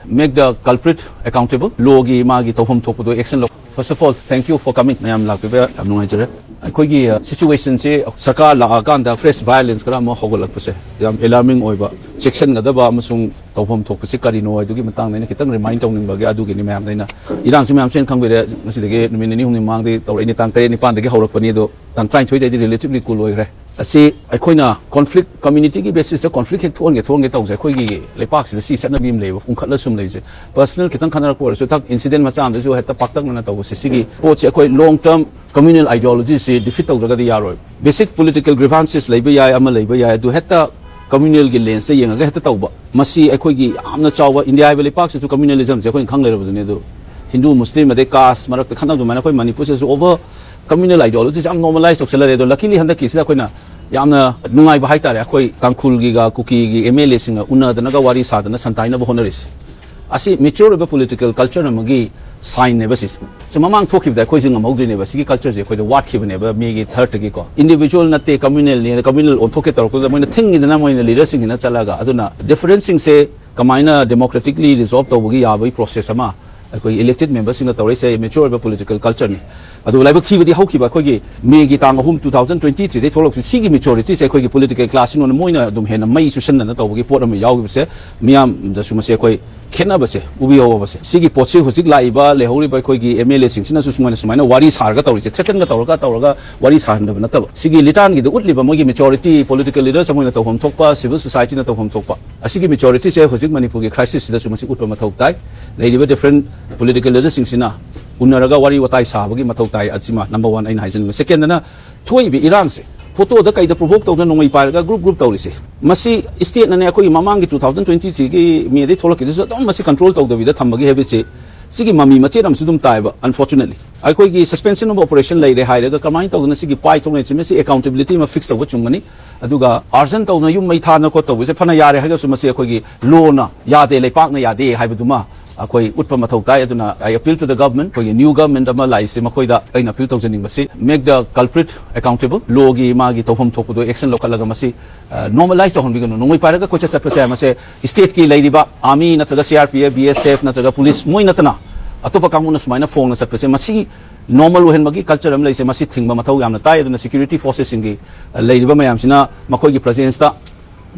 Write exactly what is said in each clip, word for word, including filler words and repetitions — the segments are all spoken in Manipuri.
Make the culprit accountable. Lawꯒꯤ ꯃꯥꯒꯤ ꯇꯧꯐꯝ ꯊꯣꯛꯄꯗꯣ action ꯂꯧ꯫ First of all, thank you for coming. ꯃꯌꯥꯝ ꯂꯥꯛꯄꯤꯕ ꯌꯥꯝ ꯅꯨꯡꯉꯥꯏꯖꯔꯦ꯫ ꯑꯩꯈꯣꯏꯒꯤ, ꯑ, situationꯁꯤ ꯁꯔꯀꯥꯔ ꯂꯥꯛꯑꯀꯥꯟꯗ fresh violence ꯈꯔ ꯑꯃ ꯍꯧꯒꯠꯂꯛꯄꯁꯦ ꯌꯥꯝ alarming ꯑꯣꯏꯕ, ꯆꯦꯛꯁꯤꯟꯒꯗꯕ ꯑꯃꯁꯨꯡ ꯇꯧꯐꯝ ꯊꯣꯛꯄꯁꯤ ꯀꯔꯤꯅꯣ ꯍꯥꯏꯗꯨꯒꯤ ꯃꯇꯥꯡꯗ ꯑꯩꯅ ꯈꯤꯇꯪ remind ꯇꯧꯅꯤꯡꯕꯒꯤ ꯑꯗꯨꯒꯤꯅꯤ ꯃꯌꯥꯝꯗ ꯑꯩꯅ꯫ ꯏꯔꯥꯡꯁꯤ ꯃꯌꯥꯝ ꯁꯣꯏꯅ ꯈꯪꯕꯤꯔꯦ, ꯉꯁꯤꯗꯒꯤ ꯅꯨꯃꯤꯠ ꯅꯤꯅꯤ ꯍꯨꯝꯅꯤ ꯃꯃꯥꯡꯗꯒꯤ ꯇꯧꯔꯛꯏꯅꯤ, ꯇꯥꯡ ꯇꯔꯦꯠ ꯅꯤꯄꯥꯟꯗꯒꯤ ꯍꯧꯔꯛꯄꯅꯤ, ꯑꯗꯣ ꯇꯥꯡ ꯇꯔꯥꯅꯤꯊꯣꯏꯗꯩꯗꯤ relatively cool ꯑꯣꯏꯈ꯭ꯔꯦ꯫ ꯑꯁꯤ ꯑꯩꯈꯣꯏꯅ conflict, communityꯒꯤ basisꯇ conflict ꯍꯦꯛ ꯊꯣꯛꯍꯟꯒꯦ ꯊꯣꯛꯍꯟꯒꯦ ꯇꯧꯕꯁꯦ ꯑꯩꯈꯣꯏꯒꯤ ꯂꯩꯄꯥꯛꯁꯤꯗ ꯁꯤ ꯆꯠꯅꯕꯤ ꯑꯃ ꯂꯩꯕ, ꯎꯟꯈꯠꯂ ꯁꯨꯝ ꯂꯩꯕꯁꯦ꯫ Personal ꯈꯤꯇꯪ ꯈꯟꯅꯔꯛꯄ ꯑꯣꯏꯔꯁꯨ, ꯊꯛ incident ꯃꯆꯥ ꯑꯃꯗꯁꯨ ꯍꯦꯛꯇ ꯄꯥꯛꯇꯛꯅꯅ ꯇꯧꯕꯁꯦ, ꯁꯤꯒꯤ ꯄꯣꯠꯁꯦ ꯑꯩꯈꯣꯏ long term communal ideologyꯁꯤ defeat ꯇꯧꯗ꯭ꯔꯒꯗꯤ ꯌꯥꯔꯣꯏ꯫ Basic political grievances ꯂꯩꯕ ꯌꯥꯏ, ꯑꯃ ꯂꯩꯕ ꯌꯥꯏ, ꯑꯗꯨ ꯍꯦꯛꯇ communalꯒꯤ lensꯇ ꯌꯦꯡꯉꯒ ꯍꯦꯛꯇ ꯇꯧꯕ, ꯃꯁꯤ ꯑꯩꯈꯣꯏꯒꯤ ꯌꯥꯝꯅ ꯆꯥꯎꯕ, ꯏꯟꯗꯤꯌꯥ ꯍꯥꯏꯕ ꯂꯩꯄꯥꯛꯁꯤꯁꯨ communalismꯁꯦ ꯑꯩꯈꯣꯏꯅ ꯈꯪ ꯂꯩꯔꯕꯗꯨꯅꯤ꯫ ꯑꯗꯨ ꯍꯤꯟꯗꯨ, ꯃꯨꯁꯂꯤꯝ, ꯑꯗꯩ caste ꯃꯔꯛꯇ ꯈꯠꯅꯕ ꯑꯗꯨꯃꯥꯏꯅ ꯑꯩꯈꯣꯏ ꯃꯅꯤꯄꯨꯔꯁꯤꯗꯁꯨ over communal ideologyꯁꯦ ꯌꯥꯝ normalize ꯇꯧꯁꯜꯂꯔꯦ꯫ ꯑꯗꯣ luckily ꯍꯟꯗꯛꯀꯤꯁꯤꯗ ꯑꯩꯈꯣꯏꯅ ꯌꯥꯝꯅ ꯅꯨꯡꯉꯥꯏꯕ ꯍꯥꯏꯇꯥꯔꯦ, ꯑꯩꯈꯣꯏ ꯇꯥꯡꯈꯨꯜꯒꯤꯒ ꯀꯨꯀꯤꯒꯤ MLAꯁꯤꯡꯅ ꯎꯅꯗꯅꯒ ꯋꯥꯔꯤ ꯁꯥꯗꯅ ꯁꯟꯇꯥꯏꯅꯕ ꯍꯣꯠꯅꯔꯤꯁꯦ꯫ ꯑꯁꯤ mature ꯑꯣꯏꯕ political culture ꯑꯃꯒꯤ signꯅꯦꯕ ꯁꯤꯁꯦ꯫ ꯁꯤ ꯃꯃꯥꯡ ꯊꯣꯛꯈꯤꯕꯗ ꯑꯩꯈꯣꯏꯁꯦ ꯉꯝꯍꯧꯗ꯭ꯔꯤꯅꯦꯕ, ꯁꯤꯒꯤ cultureꯁꯦ ꯑꯩꯈꯣꯏꯗ ꯋꯥꯠꯈꯤꯕꯅꯦꯕ꯫ Mayꯒꯤ thirdꯇꯒꯤꯀꯣ individualꯅ ꯅꯠꯇꯦ, communalꯅꯦꯅ communal ꯑꯣꯟꯊꯣꯛꯀꯦ ꯇꯧꯔꯛꯄꯗ ꯃꯣꯏꯅ ꯊꯤꯡꯉꯤꯗꯅ, ꯃꯣꯏꯅ leaderꯁꯤꯡꯁꯤꯅ ꯆꯠꯂꯒ꯫ ꯑꯗꯨꯅ differenceꯁꯤꯡꯁꯦ ꯀꯃꯥꯏꯅ democratically resolve ꯇꯧꯕꯒꯤ ꯌꯥꯕꯒꯤ process ꯑꯃ ꯑꯩꯈꯣꯏ elected memberꯁꯤꯡꯅ ꯇꯧꯔꯛꯏꯁꯦ mature ꯑꯣꯏꯕ political cultureꯅꯤ꯫ ꯑꯗꯨ ꯂꯥꯏꯕꯛ ꯊꯤꯕꯗꯤ ꯍꯧꯈꯤꯕ ꯑꯩꯈꯣꯏꯒꯤ Mayꯒꯤ ꯇꯥꯡ ꯑꯍꯨꯝ, two thousand twenty threeꯗꯒꯤ ꯊꯣꯛꯂꯛꯄꯁꯤ, ꯁꯤꯒꯤ maturity ꯁꯦ ꯑꯩꯈꯣꯏꯒꯤ political class ꯁꯤꯡꯅ ꯃꯣꯏꯅ ꯑꯗꯨꯝ ꯍꯦꯟꯅ ꯃꯩ ꯆꯨꯁꯟꯗꯅ ꯇꯧꯕꯒꯤ ꯄꯣꯠ ꯑꯃ ꯌꯥꯎꯈꯤꯕꯁꯦ ꯃꯤꯌꯥꯝꯗꯁꯨ ꯃꯁꯤ ꯑꯩꯈꯣꯏ ꯈꯦꯠꯅꯕꯁꯦ ꯎꯕꯤꯍꯧꯕꯁꯦ꯫ ꯁꯤꯒꯤ ꯄꯣꯠꯁꯤ ꯍꯧꯖꯤꯛ ꯂꯥꯛꯏꯕ ꯂꯩꯍꯧꯔꯤꯕ ꯑꯩꯈꯣꯏꯒꯤ MLAꯁꯤꯡꯁꯤꯅꯁꯨ ꯁꯨꯃꯥꯏꯅ, ꯁꯨꯃꯥꯏꯅ ꯋꯥꯔꯤ ꯁꯥꯔꯒ ꯇꯧꯔꯤꯁꯦ, threatenꯒ ꯇꯧꯔꯒ, ꯇꯧꯔꯒ ꯋꯥꯔꯤ ꯁꯥꯍꯟꯗꯕ ꯅꯠꯇꯕ꯫ ꯁꯤꯒꯤ ꯂꯤꯇꯥꯟꯒꯤꯗ ꯎꯠꯂꯤꯕ ꯃꯣꯏꯒꯤ maturity, political leaders ꯑꯃ ꯑꯣꯏꯅ ꯇꯧꯐꯝ ꯊꯣꯛꯄ, civil societyꯅ ꯇꯧꯐꯝ ꯊꯣꯛꯄ, ꯑꯁꯤꯒꯤ maturity ꯁꯦ ꯍꯧꯖꯤꯛ ꯃꯅꯤꯄꯨꯔꯒꯤ crisis ꯁꯤꯗꯁꯨ ꯃꯁꯤ ꯎꯠꯄ ꯃꯊꯧ ꯇꯥꯏ꯫ ꯂꯩꯔꯤꯕ different political leaderꯁꯤꯡꯁꯤꯅ ꯎꯅꯔꯒ ꯋꯥꯔꯤ ꯋꯥꯇꯥꯏ ꯁꯥꯕꯒꯤ ꯃꯊꯧ ꯇꯥꯏ꯫ ꯑꯁꯤꯃ number one ꯑꯩꯅ ꯍꯥꯏꯖꯅꯤꯡꯕ꯫ Secondꯅ ꯊꯣꯛꯏꯕ ꯏꯔꯥꯡꯁꯦ, photoꯗ ꯀꯩꯗ provoke ꯇꯧꯗꯅ ꯅꯣꯡꯃꯩ ꯄꯥꯏꯔꯒ group group ꯇꯧꯔꯤꯁꯦ, ꯃꯁꯤ stateꯅꯅꯦ ꯑꯩꯈꯣꯏꯒꯤ ꯃꯃꯥꯡꯒꯤ two thousand twenty threeꯒꯤ Mayꯗꯒꯤ ꯊꯣꯛꯂꯛꯈꯤꯗꯨꯁꯨ ꯑꯗꯨꯝ ꯃꯁꯤ control ꯇꯧꯗꯕꯤꯗ ꯊꯝꯕꯒꯤ habitꯁꯦ, ꯁꯤꯒꯤ ꯃꯃꯤ ꯃꯆꯦꯠ ꯑꯃꯁꯨ ꯑꯗꯨꯝ ꯇꯥꯏꯕ, unfortunately꯫ ꯑꯩꯈꯣꯏꯒꯤ suspension of operation ꯂꯩꯔꯦ ꯍꯥꯏꯔꯒ ꯀꯃꯥꯏꯅ ꯇꯧꯗꯅ ꯁꯤꯒꯤ ꯄꯥꯏꯊꯣꯛꯅꯔꯤꯁꯦ? ꯃꯁꯤ accountability ꯑꯃ fix ꯇꯧꯕ ꯆꯨꯝꯒꯅꯤ꯫ ꯑꯗꯨꯒ arson ꯇꯧꯗꯅ ꯌꯨꯝ ꯃꯩ ꯊꯥꯗꯅ ꯈꯣꯠ ꯇꯧꯕꯁꯦ ꯐꯅ ꯌꯥꯔꯦ ꯍꯥꯏꯔꯒꯁꯨ ꯃꯁꯤ ꯑꯩꯈꯣꯏꯒꯤ lawꯅ ꯌꯥꯗꯦ, ꯂꯩꯄꯥꯛꯅ ꯌꯥꯗꯦ ꯍꯥꯏꯕꯗꯨꯃ ꯑꯩꯈꯣꯏ ꯎꯠꯄ ꯃꯊꯧ ꯇꯥꯏ꯫ ꯑꯗꯨꯅ I appeal to the government, ꯑꯩꯈꯣꯏꯒꯤ new government ꯑꯃ ꯂꯥꯛꯏꯁꯦ, ꯃꯈꯣꯏꯗ ꯑꯩꯅ appeal ꯇꯧꯖꯅꯤꯡꯕꯁꯤ, make the culprit accountable, ꯂꯣꯒꯤ ꯃꯥꯒꯤ ꯇꯧꯐꯝ ꯊꯣꯛꯄꯗꯣ action ꯂꯧꯈꯠꯂꯒ ꯃꯁꯤ ꯅꯣꯔꯃꯦꯂꯥꯏꯁ ꯇꯧꯍꯟꯕꯤꯒꯅꯨ꯫ ꯅꯣꯡꯃꯩ ꯄꯥꯏꯔꯒ ꯀꯣꯏꯆꯠ ꯆꯠꯄꯁꯦ ꯃꯁꯦ ꯁ꯭ꯇꯦꯠꯀꯤ ꯂꯩꯔꯤꯕ ꯑꯥꯔꯃꯤ ꯅꯠꯇ꯭ꯔꯒ C R P F, B S F ꯅꯠꯇ꯭ꯔꯒ ꯄꯨꯂꯤꯁ ꯃꯣꯏ ꯅꯠꯇꯅ ꯑꯇꯣꯞꯄ ꯀꯥꯡꯕꯨꯅ ꯁꯨꯃꯥꯏꯅ ꯐꯣꯡꯅ ꯆꯠꯄꯁꯦ ꯃꯁꯤ ꯅꯣꯔꯃꯦꯜ ꯑꯣꯏꯍꯟꯕꯒꯤ ꯀꯜꯆꯔ ꯑꯃ ꯂꯩꯁꯦ ꯃꯁꯤ ꯊꯤꯡꯕ ꯃꯊꯧ ꯌꯥꯝꯅ ꯇꯥꯏ꯫ ꯑꯗꯨꯅ ꯁꯦꯀ꯭ꯌꯨꯔꯤꯇꯤ ꯐꯣꯔꯁꯦꯁꯁꯤꯡꯒꯤ ꯂꯩꯔꯤꯕ ꯃꯌꯥꯝꯁꯤꯅ ꯃꯈꯣꯏꯒꯤ ꯄ꯭ꯔꯖꯦꯟꯁꯇ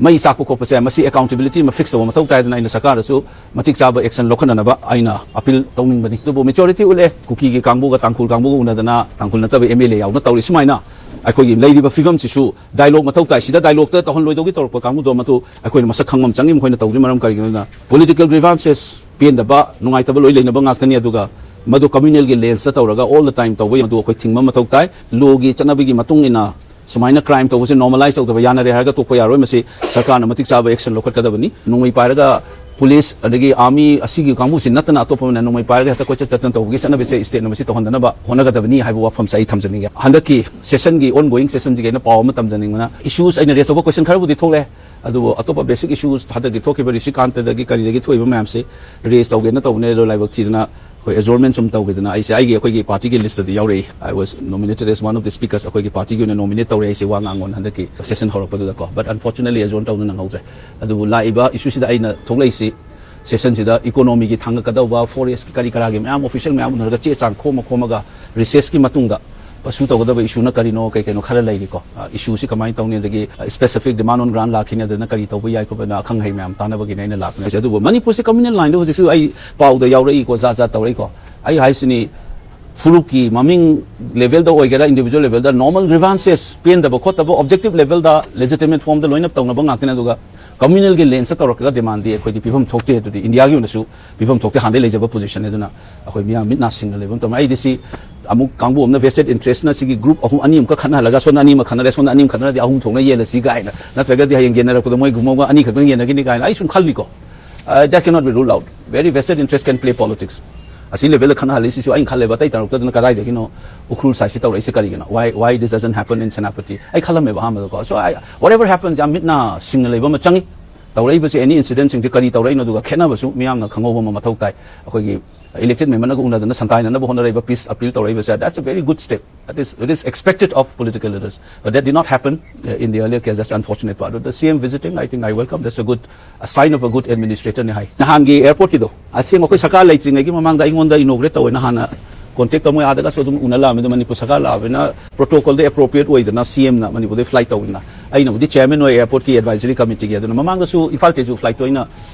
ꯃꯩ ꯆꯥꯛꯄ ꯈꯣꯠꯄꯁꯦ ꯃꯁꯤ ꯑꯦꯀꯥꯎꯟꯇꯦꯕꯤꯂꯤꯇꯤ ꯑꯃ ꯐꯤꯛꯁ ꯇꯧꯕ ꯃꯊꯧ ꯇꯥꯏꯗꯅ ꯑꯩꯅ ꯁꯔꯀꯥꯔꯗꯁꯨ ꯃꯇꯤꯛ ꯆꯥꯕ ꯑꯦꯛꯁꯟ ꯂꯧꯈꯠꯅꯅꯕ ꯑꯩꯅ ꯑꯄꯤꯜ ꯇꯧꯅꯤꯡꯕꯅꯤ꯫ ꯑꯗꯨꯕꯨ ꯃꯦꯆꯣꯔꯤꯇꯤ ꯎꯠꯂꯦ, ꯀꯨꯀꯤꯒꯤ ꯀꯥꯡꯕꯨꯒ ꯇꯥꯡꯈꯨꯜ ꯀꯥꯡꯕꯨꯒ ꯎꯅꯗꯅ ꯇꯥꯡꯈꯨꯜ ꯅꯠꯇꯕ ꯑꯦꯝ ꯑꯦꯜ ꯑꯦ ꯌꯥꯎꯅ ꯇꯧꯔꯤ꯫ ꯁꯨꯃꯥꯏꯅ ꯑꯩꯈꯣꯏꯒꯤ ꯂꯩꯔꯤꯕ ꯐꯤꯕꯝꯁꯤꯁꯨ ꯗꯥꯏꯂꯣꯒ ꯃꯊꯧ ꯇꯥꯏ꯫ ꯁꯤꯗ ꯗꯥꯏꯂꯣꯒꯇ ꯇꯧꯍꯜꯂꯣꯏꯗꯧꯒꯤ ꯇꯧꯔꯛꯄ ꯀꯥꯡꯕꯨꯗꯣ ꯃꯗꯨ ꯑꯩꯈꯣꯏꯅ ꯃꯁꯛ ꯈꯪꯕ ꯑꯃ ꯆꯪꯉꯤ꯫ ꯃꯈꯣꯏꯅ ꯇꯧꯗ꯭ꯔꯤ ꯃꯔꯝ ꯀꯔꯤꯒꯤꯅꯣꯗ ꯄꯣꯂꯤꯇꯤꯀꯦꯜ ꯒ꯭ꯔꯤꯚꯥꯟꯁꯦꯁ ꯄꯦꯟꯗꯕ ꯅꯨꯡꯉꯥꯏꯇꯕ ꯂꯣꯏ ꯂꯩꯅꯕ ꯉꯥꯛꯇꯅꯤ꯫ ꯑꯗꯨꯒ ꯃꯗꯨ ꯀꯝꯃ꯭ꯌꯨꯅꯦꯜꯒꯤ ꯂꯦꯟꯁꯇ ꯇꯧꯔꯒ all the time ꯇꯧꯕ ꯃꯗꯨ ꯑꯩꯈꯣꯏ ꯊꯤꯡꯕ ꯃꯊꯧ ꯇꯥꯏ꯫ ꯂꯣꯒꯤ ꯆꯠꯅꯕꯤꯒꯤ ꯃꯇꯨꯡ ꯏꯟꯅ ꯁꯨꯃꯥꯏꯅ ꯀ꯭ꯔꯥꯏꯝ ꯇꯧꯕꯁꯦ ꯅꯣꯔꯃꯦꯂꯥꯏꯁ ꯇꯧꯗꯕ ꯌꯥꯅꯔꯦ ꯍꯥꯏꯔꯒ ꯇꯣꯛꯄ ꯌꯥꯔꯣꯏ꯫ ꯃꯁꯤ ꯁꯔꯀꯥꯔꯅ ꯃꯇꯤꯛ ꯆꯥꯕ ꯑꯦꯛꯁꯟ ꯂꯧꯈꯠꯀꯗꯕꯅꯤ꯫ ꯅꯣꯡꯃꯩ ꯄꯥꯏꯔꯒ ꯄꯨꯂꯤꯁ ꯑꯗꯒꯤ ꯑꯥꯔꯃꯤ ꯑꯁꯤꯒꯤ ꯀꯥꯡꯕꯨꯁꯤ ꯅꯠꯇꯅ ꯑꯇꯣꯞꯄꯅ ꯅꯣꯡꯃꯩ ꯄꯥꯏꯔꯒ ꯍꯦꯛꯇ ꯀꯣꯏꯆꯠ ꯆꯠꯇꯅ ꯇꯧꯕꯒꯤ ꯆꯠꯅꯕꯤꯁꯦ ꯁ꯭ꯇꯦꯠꯅ ꯃꯁꯤ ꯇꯧꯍꯟꯗꯅꯕ ꯍꯣꯠꯅꯒꯗꯕꯅꯤ ꯍꯥꯏꯕ ꯋꯥꯐꯝꯁꯦ ꯑꯩ ꯊꯝꯖꯅꯤꯡꯉꯦ꯫ ꯍꯟꯗꯛꯀꯤ ꯁꯦꯁꯟꯒꯤ ꯑꯣꯟ ꯒꯣꯌꯤꯡ ꯁꯦꯁꯟꯁꯤꯒꯤ ꯑꯩꯅ ꯄꯥꯎ ꯑꯃ ꯇꯝꯖꯅꯤꯡꯕꯅ, ꯏꯁꯨꯁ ꯑꯩꯅ ꯔꯦꯁ ꯇꯧꯕ ꯀꯣꯏꯁꯟ ꯈꯔꯕꯨꯗꯤ ꯊꯣꯛꯂꯦ, ꯑꯗꯨꯕꯨ ꯑꯇꯣꯞꯄ ꯕꯦꯁꯤꯛ ꯏꯁꯨꯁ ꯍꯟꯗꯛꯀꯤ ꯊꯣꯛꯈꯤꯕ ꯔꯤꯁꯤꯀꯥꯟꯇꯗꯒꯤ ꯀꯔꯤꯗꯒꯤ ꯊꯣꯛꯏꯕ ꯃꯌꯥꯝꯁꯦ ꯔꯦꯁ ꯇꯧꯒꯦꯅ ꯇꯧꯕꯅꯦ꯫ ꯑꯗꯣ ꯂꯥꯏꯕꯛ ꯊꯤꯗꯅ ꯑꯩꯈꯣꯏ ꯑꯦꯖꯣꯔꯟꯃꯦꯟ ꯁꯨꯝ ꯇꯧꯈꯤꯗꯅ ꯑꯩꯁꯦ ꯑꯩꯒꯤ ꯑꯩꯈꯣꯏꯒꯤ ꯄꯥꯔꯇꯤꯒꯤ ꯂꯤꯁꯇꯗꯤ ꯌꯥꯎꯔꯛꯏ꯫ I was nominated as one of the speakers, ꯑꯩꯈꯣꯏꯒꯤ ꯄꯥꯔꯇꯤꯒꯤ ꯑꯣꯏꯅ ꯅꯣꯃꯤꯅꯦꯠ ꯇꯧꯔꯦ ꯑꯩꯁꯦ ꯋꯥ ꯉꯥꯡꯉꯣꯅ ꯍꯟꯗꯛꯀꯤ ꯁꯦꯁꯟ ꯍꯧꯔꯛꯄꯗꯨꯗꯀꯣ꯫ But unfortunately ꯑꯦꯖꯣꯔꯟ ꯇꯧꯕ ꯅꯪꯍꯧꯗ꯭ꯔꯦ꯫ ꯑꯗꯨꯕꯨ ꯂꯥꯛꯏꯕ ꯏꯁꯨꯁꯤꯗ ꯑꯩꯅ ꯊꯣꯛꯂꯛꯏꯁꯤ ꯁꯦꯁꯟꯁꯤꯗ ꯏꯀꯣꯅꯣꯃꯤꯒꯤ ꯊꯥꯡꯒꯠꯀꯗꯧꯕ, ꯐꯣꯔꯦꯁꯀꯤ ꯀꯔꯤ ꯀꯔꯥꯒꯤ ꯃꯌꯥꯝ ꯑꯣꯐꯤꯁꯤꯌꯦꯜ ꯃꯌꯥꯝ ꯎꯅꯔꯒ ꯆꯦ ꯆꯥꯡ ꯈꯣꯝꯃ ꯈꯣꯝꯃꯒ ꯔꯤꯁꯦꯁꯀꯤ ꯃꯇꯨꯡꯗ ꯄꯔꯁꯨ ꯇꯧꯒꯗꯕ ꯏꯁꯨꯅ ꯀꯔꯤꯅꯣ, ꯀꯩ ꯀꯩꯅꯣ ꯈꯔ ꯂꯩꯔꯤꯀꯣ꯫ ꯑ, ꯏꯁꯨꯁꯤ ꯀꯃꯥꯏꯅ ꯇꯧꯅꯤ, ꯑꯗꯒꯤ specific demand on grant ꯂꯥꯛꯈꯤꯅꯤ, ꯑꯗꯨꯅ ꯀꯔꯤ ꯇꯧꯕ ꯌꯥꯏ ꯈꯣꯠꯄꯅ ꯑꯈꯪ ꯑꯍꯩ ꯃꯌꯥꯝ ꯇꯥꯟꯅꯕꯒꯤꯅꯦ ꯑꯩꯅ ꯂꯥꯛꯄꯅꯦ꯫ ꯑꯗꯨꯕꯨ ꯃꯅꯤꯄꯨꯔꯁꯤ ꯀꯝꯃ꯭ꯌꯨꯅꯦꯜ ꯂꯥꯏꯟꯗ ꯍꯧꯖꯤꯛꯁꯨ ꯑꯩ ꯄꯥꯎꯗ ꯌꯥꯎꯔꯛꯏꯀꯣ, ꯖꯥꯠ ꯖꯥꯠ ꯇꯧꯔꯛꯏꯀꯣ꯫ ꯑꯩ ꯍꯥꯏꯁꯤꯅꯤ, ꯐꯨꯔꯨꯞꯀꯤ ꯃꯃꯤꯡ ꯂꯦꯚꯦꯜꯗ ꯑꯣꯏꯒꯦꯔꯥ, ꯏꯟꯗꯤꯚꯤꯖꯨꯋꯦꯜ ꯂꯦꯚꯦꯜꯗ ꯅꯣꯔꯃꯦꯜ ꯒ꯭ꯔꯤꯚꯥꯟꯁꯦꯁ, ꯄꯦꯟꯗꯕ ꯈꯣꯠꯇꯕ ꯑꯣꯕꯖꯦꯛꯇꯤꯚ ꯂꯦꯚꯦꯜꯗ ꯂꯦꯖꯤꯇꯤꯃꯦꯠ ꯐꯣꯔꯝꯗ ꯂꯣꯏꯅ ꯇꯧꯅꯕ ꯉꯥꯛꯇꯅꯤ꯫ ꯑꯗꯨꯒ ꯀꯝꯃ꯭ꯌꯨꯅꯦꯜꯒꯤ ꯂꯦꯟꯁꯇ ꯇꯧꯔꯛꯀꯒ ꯗꯤꯃꯥꯟꯗꯤ ꯑꯩꯈꯣꯏꯗꯤ ꯄꯤꯐꯝ ꯊꯣꯛꯇꯦ꯫ ꯑꯗꯨꯗꯤ ꯏꯟꯗꯤꯌꯥꯒꯤ ꯑꯣꯏꯅꯁꯨ ꯄꯤꯐꯝ ꯊꯣꯛꯇꯦ, ꯍꯥꯟꯅꯗꯩ ꯂꯩꯖꯕ ꯄꯣꯖꯤꯁꯟꯅꯦ꯫ ꯑꯗꯨꯅ ꯑꯩꯈꯣꯏ ꯃꯤꯌꯥꯝ ꯃꯤꯠ ꯅꯥ ꯁꯤꯡꯅ ꯂꯩꯕ ꯑꯃ ꯇꯧꯔꯦ꯫ ꯑꯩꯗꯤ ꯁꯤ ꯑꯃꯨꯛ ꯀꯥꯡꯕꯨ ꯑꯃꯅ ꯚꯦꯁꯇꯦꯠ ꯏꯟꯇꯔꯦꯁꯅ ꯁꯤꯒꯤ ꯒ꯭ꯔꯨꯞ ꯑꯍꯨꯝ, ꯑꯅꯤ ꯑꯃꯨꯛꯀ ꯈꯠꯅꯍꯜꯂꯒ ꯁꯣꯝꯗ ꯑꯅꯤ ꯑꯃ ꯈꯠꯅꯔꯗꯤ ꯑꯍꯨꯝ ꯊꯣꯛꯅ ꯌꯦꯜꯂꯁꯤ ꯀꯥꯏꯅ, ꯅꯠꯇ꯭ꯔꯒꯗꯤ ꯍꯌꯦꯡ ꯌꯦꯟꯅꯔꯛꯄꯗ ꯃꯣꯏ ꯒꯨꯝꯕ ꯑꯅꯤ ꯈꯛꯇꯪ ꯌꯦꯟꯅꯈꯤꯅꯤ ꯀꯥꯏꯅ ꯑꯩ ꯁꯨꯝ ꯈꯜꯂꯤꯀꯣ꯫ Uh, that cannot be ruled out. Very vested interest can play politics. ꯑꯁꯤ ꯂꯦꯚꯦꯜꯗ ꯈꯠꯅꯍꯜꯂꯤꯁꯤꯁꯨ ꯑꯩꯅ ꯈꯜꯂꯦꯕ, ꯑꯇꯩ ꯇꯥꯔꯛꯇꯗꯅ ꯀꯗꯥꯏꯗꯒꯤꯅꯣ ꯎꯈ꯭ꯔꯨꯜ ꯁꯥꯏꯠꯁꯤ ꯇꯧꯔꯛꯏꯁꯤ ꯀꯔꯤꯒꯤꯅꯣ? Why, why this doesn't happen in Senapati? ꯑꯩ ꯈꯜꯂꯝꯃꯦꯕ ꯑꯍꯥꯟꯕꯗꯀꯣ꯫ So I, whatever happens, ꯌꯥꯝ ꯃꯤꯠ ꯅꯥ ꯁꯤꯡꯅ ꯂꯩꯕ ꯑꯃ ꯆꯪꯉꯤ꯫ ꯇꯧꯔꯛꯏꯕꯁꯦ, ꯑꯦꯅꯤ ꯏꯟꯁꯤꯗꯦꯟꯁꯤꯡꯁꯦ ꯀꯔꯤ ꯇꯧꯔꯛꯏꯅꯣ, ꯑꯗꯨꯒ ꯈꯦꯠꯅꯕꯁꯨ ꯃꯤꯌꯥꯝꯅ ꯈꯪꯍꯧꯕ ꯑꯃ ꯃꯊꯧ ꯇꯥꯏ꯫ ꯑꯩꯈꯣꯏꯒꯤ elected memberꯅꯒ ꯎꯅꯗꯅ ꯁꯟꯇꯥꯏꯅꯅꯕ ꯍꯣꯠꯅꯔꯛꯏꯕ peace appeal ꯇꯧꯔꯛꯏꯕꯁꯦ, that's a very good step. That is, it is expected of political leaders. But that did not happen uh, in the earlier case. That's the unfortunate part. But the C M visiting, I think I welcome. That's a good, a sign of a good administratorꯅꯤ ꯍꯥꯏ꯫ ꯅꯍꯥꯟꯒꯤ airportꯀꯤꯗꯣ, ꯑꯁꯦꯡꯕ ꯑꯩꯈꯣꯏ ꯁꯔꯀꯥꯔ ꯂꯩꯇ꯭ꯔꯤꯉꯩꯒꯤ ꯃꯃꯥꯡꯗ ꯑꯩꯉꯣꯟꯗ inaugurate ꯇꯧꯋꯦꯅ ꯍꯥꯟꯅ contact ꯇꯧ, ꯃꯣꯏ ꯑꯥꯗꯒꯁꯨ ꯑꯗꯨꯝ ꯎꯅ ꯂꯥꯛꯑꯝꯃꯤ꯫ ꯑꯗꯣ ꯃꯅꯤꯄꯨꯔ ꯁꯔꯀꯥꯔ ꯂꯥꯛꯑꯕꯅꯤꯅ protocolꯗ appropriate ꯑꯣꯏꯗꯅ CMꯅ ꯃꯅꯤꯄꯨꯔꯗꯩ fly ꯇꯧꯕꯅꯤꯅ, ꯑꯩꯅꯕꯨꯗꯤ chairman ꯑꯣꯏ airportꯀꯤ advisory committeeꯒꯤ, ꯑꯗꯨꯅ ꯃꯃꯥꯡꯗꯁꯨ ꯏꯝꯐꯥꯜ ꯇꯦꯖꯨ flightꯇꯣ ꯑꯩꯅ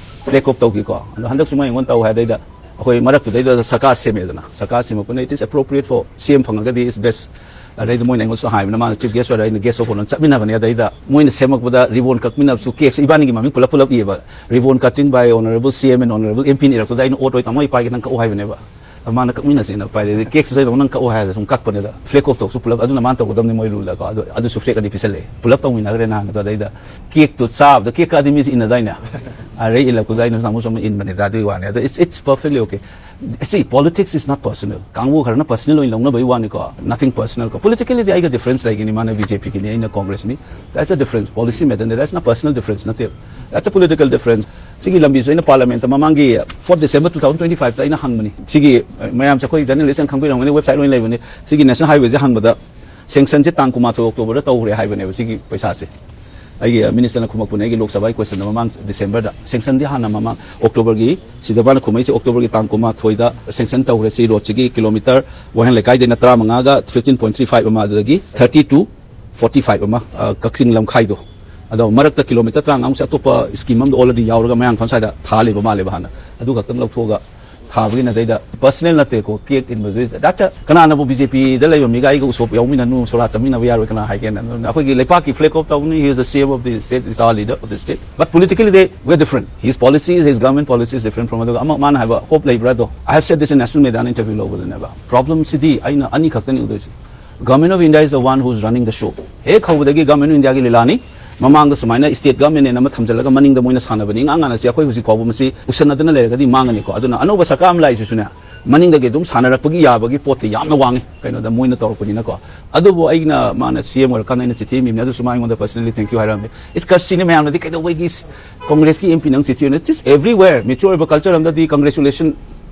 flag off ꯇꯧꯈꯤꯀꯣ꯫ ꯑꯗꯣ ꯍꯟꯗꯛꯁꯨ ꯃꯣꯏ ꯑꯩꯉꯣꯟꯗ ꯇꯧ ꯍꯥꯏꯗꯩꯗ ꯑꯩꯈꯣꯏ ꯃꯔꯛꯇꯨꯗꯩꯗ ꯁꯔꯀꯥꯔ ꯁꯦꯝꯃꯦꯗꯅ, ꯁꯔꯀꯥꯔ ꯁꯦꯝꯃꯛꯄꯅ it is appropriate for C M ꯐꯪꯉꯒꯗꯤ is best꯫ ꯑꯗꯩꯗ ꯃꯣꯏꯅ ꯑꯩꯉꯣꯟꯗꯁꯨ ꯍꯥꯏꯕꯅ, ꯃꯥꯅ chief guest ꯑꯣꯏꯔ ꯑꯩꯅ guest of honour ꯆꯠꯃꯤꯟꯅꯕꯅꯦ꯫ ꯑꯗꯩꯗ ꯃꯣꯏꯅ ꯁꯦꯝꯃꯛꯄꯗ ribbon ꯀꯛꯃꯤꯟꯅꯕꯁꯨ, cakeꯁꯨ ꯏꯕꯥꯅꯤꯒꯤ ꯃꯃꯤꯡ ꯄꯨꯂꯞ ꯄꯨꯂꯞ ꯏꯌꯦꯕ, ribbon cutting by honourable C M and honourable MPꯅ ꯏꯔꯛꯄꯗ ꯑꯩꯅ ꯑꯣꯠ ꯑꯣꯏ, "ꯇꯥꯃꯣ, ꯑꯩ ꯄꯥꯏꯒꯦ, ꯅꯪ ꯀꯛꯎ" ꯍꯥꯏꯕꯅꯦꯕ꯫ ꯑꯗꯨ ꯃꯥꯅ ꯀꯛꯃꯤꯟꯅꯁꯦꯅ ꯄꯥꯏꯔꯦ꯫ ꯑꯗꯩ cakeꯁꯨ ꯑꯩꯅ ꯅꯪ ꯀꯛꯎ ꯍꯥꯏꯔꯒ ꯁꯨꯝ ꯀꯛꯄꯅꯦꯗ꯫ Flag off ꯇꯧꯁꯨ ꯄꯨꯂꯞ, ꯑꯗꯨꯅ ꯃꯥꯅ ꯇꯧꯒꯗꯕꯅꯤ ꯃꯣꯏ ruleꯗꯀꯣ꯫ ꯑꯗꯨ, ꯑꯗꯨꯁꯨ flag ꯑꯅꯤ ꯄꯤꯁꯜꯂꯛꯑꯦ꯫ ꯄꯨꯂꯞ ꯇꯧꯃꯤꯟꯅꯈ꯭ꯔꯦ ꯅꯍꯥꯟꯒꯤꯗꯣ꯫ ꯑꯗꯩꯗ cakeꯇꯣ ꯆꯥꯕꯗ, cake ꯀꯛꯑꯗꯤ ꯃꯤꯁꯦ ꯏꯟꯅꯗꯥꯏꯅꯦ? ꯑꯗꯩ ꯏꯜꯂꯛꯄꯗ ꯑꯩꯅ ꯅꯃꯨꯁꯨ ꯑꯃ ꯏꯟꯕꯅꯤꯗ, ꯑꯗꯨꯒꯤ ꯋꯥꯅꯤ꯫ ꯑꯗꯣ it's, it's perfectly okay꯫ See, politics is not personal. ꯀꯥꯡꯕꯨ ꯈꯔꯅ personal ꯑꯣꯏꯅ ꯂꯧꯅꯕꯒꯤ ꯋꯥꯅꯤꯀꯣ, nothing personal ꯀꯣ꯫ Politicallyꯗꯤ ꯑꯩꯒ difference ꯂꯩꯒꯅꯤ, ꯃꯥꯅ BJPꯒꯤꯅꯤ, ꯑꯩꯅ Congressꯅꯤ꯫ That's a difference, policy matterꯅꯤ, that's not personal difference ꯅꯠꯇꯦ, that's a political difference꯫ ꯁꯤꯒꯤ ꯂꯝꯕꯤꯁꯨ ꯑꯩꯅ Parliamentꯇ ꯃꯃꯥꯡꯒꯤ fourth December two thousand twenty fiveꯇ ꯑꯩꯅ ꯍꯪꯕꯅꯤ꯫ ꯁꯤꯒꯤ, ꯑ, ꯃꯌꯥꯝꯁꯦ ꯑꯩꯈꯣꯏ journalistꯅ ꯈꯪꯕꯤꯔꯝꯒꯅꯤ, website ꯂꯣꯏꯅ ꯂꯩꯕꯅꯤ꯫ ꯁꯤꯒꯤ National Highwayꯁꯦ ꯍꯪꯕꯗ sanctionꯁꯦ ꯇꯥꯡ ꯀꯨꯟꯃꯥꯊꯣꯏ Octoberꯗ ꯇꯧꯈ꯭ꯔꯦ ꯍꯥꯏꯕꯅꯦꯕ ꯁꯤꯒꯤ ꯄꯩꯁꯥꯁꯦ꯫ ꯑꯩꯒꯤ, ꯑ, ministerꯅ ꯈꯨꯝꯃꯛꯄꯅꯦ ꯑꯩꯒꯤ Lok Sabhaꯒꯤ questionꯗ ꯃꯃꯥꯡ Decemberꯗ꯫ Sanctionꯗꯤ ꯍꯥꯟꯅ ꯃꯃꯥꯡ Octoberꯒꯤ, ꯁꯤꯗ ꯃꯥꯅ ꯈꯨꯝꯃꯛꯏꯁꯦ Octoberꯒꯤ ꯇꯥꯡ ꯀꯨꯟꯃꯥꯊꯣꯏꯗ sanction ꯇꯧꯈ꯭ꯔꯦ꯫ ꯁꯤ roadꯁꯤꯒꯤ kilometre ꯋꯥꯍꯦꯡ ꯂꯩꯀꯥꯏꯗꯩꯅ ꯇꯔꯥꯃꯉꯥꯒ fifteen point three five ꯑꯃ, ꯑꯗꯨꯗꯒꯤ thirty to forty five ꯑꯃ, ꯑ, ꯀꯛꯆꯤꯡ ꯂꯝꯈꯥꯏꯗꯣ꯫ ꯑꯗꯣ ꯃꯔꯛꯇ kilometre ꯇꯔꯥꯃꯉꯥꯃꯨꯛꯁꯦ ꯑꯇꯣꯞꯄ scheme ꯑꯃꯗ already ꯌꯥꯎꯔꯒ ꯃꯌꯥꯡ ꯏꯝꯐꯥꯜ ꯁ꯭ꯋꯥꯏꯗ ꯊꯥ ꯂꯩꯕ ꯃꯥꯜꯂꯦꯕ ꯍꯥꯟꯅ꯫ ꯑꯗꯨ ꯈꯛꯇꯪ ꯂꯧꯊꯣꯛꯑꯒ ꯊꯥꯕꯒꯤ ꯅꯠꯇꯦꯗ, personal ꯅꯠꯇꯦꯀꯣ, cake ꯏꯟꯕꯗꯨ꯫ That's a, ꯀꯅꯥꯅꯕꯨ BJPꯗ ꯂꯩꯕ ꯃꯤꯒ ꯑꯩꯒ ꯎꯁꯣꯞ ꯌꯥꯎꯃꯤꯟꯅꯅꯨ, ꯁꯣꯔꯥ ꯆꯠꯃꯤꯟꯅꯕ ꯌꯥꯔꯣꯏ ꯀꯅꯥ ꯍꯥꯏꯒꯦꯅ? ꯑꯗꯨꯅ ꯑꯩꯈꯣꯏꯒꯤ ꯂꯩꯄꯥꯛꯀꯤ flag off ꯇꯧꯅꯤ, he is the C M of the state, is our leader of the state. But politically they, we're different. His policies, his government policy is different from ꯑꯗꯨꯒ ꯑꯃ ꯃꯥꯅ ꯍꯥꯏꯕ hope ꯂꯩꯕ꯭ꯔꯥ ꯑꯗꯣ? I have said this in National Mediaꯅ interview ꯂꯧꯕꯗꯅꯦꯕ꯫ Problemꯁꯤꯗꯤ ꯑꯩꯅ ꯑꯅꯤ ꯈꯛꯇꯅꯤ ꯎꯗꯣꯏꯁꯦ꯫ Government of India is the one who is running the show. ꯍꯦꯛ ꯍꯧꯕꯗꯒꯤ Government of Indiaꯒꯤ ꯂꯤꯂꯥꯅꯤ꯫ ꯃꯃꯥꯡꯗ ꯁꯨꯃꯥꯏꯅ state governmentꯅꯦꯅ ꯑꯃ ꯊꯝꯖꯤꯜꯂꯒ ꯃꯅꯤꯡꯗ ꯃꯣꯏꯅ ꯁꯥꯟꯅꯕꯅꯤ꯫ ꯏꯉꯥꯡ ꯉꯥꯟꯅꯁꯤ ꯑꯩꯈꯣꯏ ꯍꯧꯖꯤꯛ ꯐꯥꯎꯕ ꯃꯁꯤ ꯎꯁꯟꯅꯗꯅ ꯂꯩꯔꯒꯗꯤ ꯃꯥꯡꯒꯅꯤꯀꯣ꯫ ꯑꯗꯨꯅ ꯑꯅꯧꯕ ꯁꯔꯀꯥꯔ ꯑꯃ ꯂꯥꯛꯏꯁꯤꯁꯨꯅꯦ, ꯃꯅꯤꯡꯗꯒꯤ ꯑꯗꯨꯝ ꯁꯥꯟꯅꯔꯛꯄꯒꯤ ꯌꯥꯕꯒꯤ ꯄꯣꯠꯇꯤ ꯌꯥꯝꯅ ꯋꯥꯡꯉꯤ, ꯀꯩꯅꯣꯗ ꯃꯣꯏꯅ ꯇꯧꯔꯛꯄꯅꯤꯅꯀꯣ꯫ ꯑꯗꯨꯕꯨ ꯑꯩꯅ, ꯃꯥꯅ ꯁꯤ ꯑꯦꯝ ꯑꯣꯏꯔꯀꯥꯟꯗ ꯑꯩꯅ ꯆꯤꯊꯤ ꯑꯃ ꯏꯕꯅꯦ, ꯑꯗꯨꯁꯨ ꯃꯥ ꯑꯩꯉꯣꯟꯗ personally thank you ꯍꯥꯏꯔꯝꯃꯦ꯫ It's ꯀꯔꯁꯤꯅ ꯃꯌꯥꯝꯅꯗꯤ ꯀꯩꯗꯧꯕꯒꯤ ꯀꯣꯡꯒ꯭ꯔꯦꯁꯀꯤ ꯑꯦꯝ ꯄꯤ ꯅꯪ ꯆꯤꯊꯤ ꯑꯣꯏꯅ, it's everywhere, mature ꯑꯣꯏꯕ culture ꯑꯃꯗꯗꯤ congratulation,